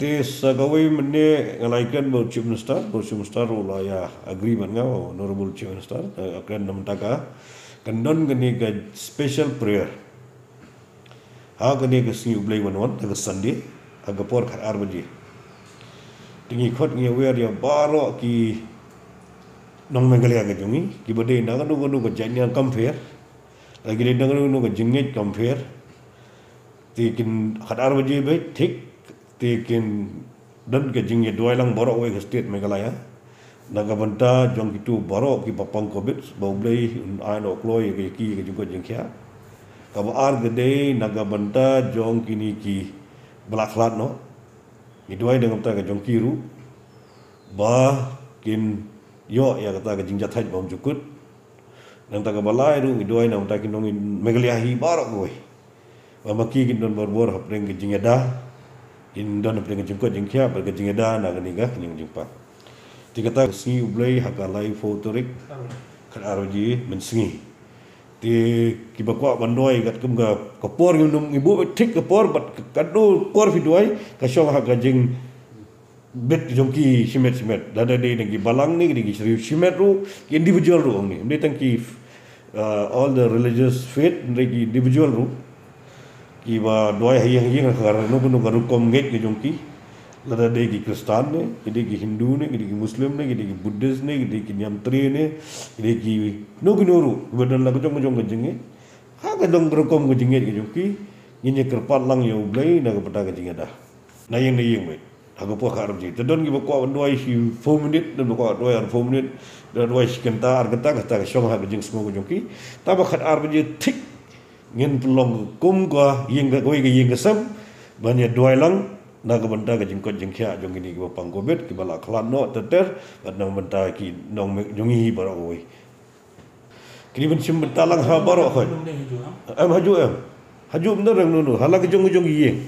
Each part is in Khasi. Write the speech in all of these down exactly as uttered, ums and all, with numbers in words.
Sa kawei mynne nga la ïakren bad u Chief Minister, bad u Chief Minister u la ïa agree bad nga, Honorable Chief Minister, eh, kren na mynta ka, kan don kane ka special prayer ha kane ka sngi U Blei ban wan, ha ka Sunday, ha ka por khatar baje. Te ngi khot ngi aware ïa baroh ki nong Meghalaya ka jong ngi, kiba dei na kano kano ka jait niam kam pher, lane ki dei na kano kano ka jingngeit kam pher. Te kin khatar baje beit thik, te kin don ka jingïaduwai lang baroh kawei ka state Meghalaya na ka bynta jong kito baroh kiba pang covid, ba U Blei un ai noh kloi ïa ki ha ka jingkoit jingkhiah. Kaba ar ka dei na ka bynta jong kine kiba la khlad noh. Ngi duwai na ka bynta ka jong ki ruh ba kin ïoh ïa kata ka jingjahthait bymjukut. Nangta kaba lai ruh ngi duwai na ka bynta ki nong Meghalaya hi baroh kawei, ba ma ki kin don barabor hapdeng ka jingïada, kin don hapdeng ka jingkoit jingkhiah bad ka jingïada na kane ka jingpang. Te kata ka sngi U Blei ha ka laiphew tarik khatar baje mynsngi. Te kiba kwah ban duwai katkum ka, ka por ngi nym, ngi buh thik ka por, bad ka, kano por phi duwai ka shong ha ka jingbit jong ki shimet shimet. Lada dei na ki balang ne, ki dei ki shriew shimet ruh, ki individual ruh ong ne. Ym dei tang ki, uh, all the religious faith, ym dei, ki individual ruh kiba duwai ha ïing ha ïing ha kano kano ka rukom ngeit ka jong ki. Lada dei ki Khristan ne, ki dei ki Hindu ne, ki dei ki Muslim ne, ki dei ki Buddhist ne, ki dei ki Niamtre ne, ki dei kino kino ruh kiba don la ka jong ka jong ka jingngeit, ha ka dang rukom ka jingngeit ka jong ki, ngin ïa kyrpad lang ïa U Blei na ka bynta ka jingïada. Na ïing na ïing beit ha ka por khatar baje. Te don kiba kwah ban duwai shiphew minit, don ba kwah duwai arphew minit, don duwai shi kynta ar kynta, kata ka shong ha ka jingsngew ka jong ki. Tangba khatar baje thik ngin pynlong kum ka ïing ka, kawei ka ïing ka sem ban ïaduwai lang na ka bynta ka jingkoit jingkhiah jong kine kiba pang covid, kiba la khlad noh ter ter, bad na ka bynta ki nong Me-, jong ngi hi baroh kawei. Kine ban shim bynta lang ha baroh khoit. Em, hajuh em. Hajuh em, ym don rang nunu ha la ka jong ka jong ki ïing.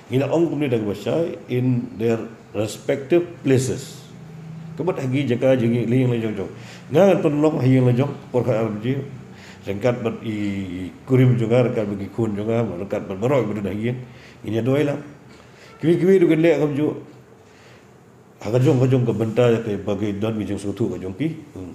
Ngi la ong kumne da kaba shai, in their respective places. Ka mut ha ki jaka jong ngi, la ïing la jong jong. Nga ngan pynlong ha ïing la jong por khatar baje ryngkat bad i kurim jong nga, ryngkat bad ki khun jong nga, ryngkat bad baroh kiba don ha ïing. Ngin ïaduwai lang. Kiwei kiwei ruh kin leh kumjuh ha ka jong ka jong ka bynta, ïa kaba ki don ki jingsngewthuh ka jong ki. Hmm.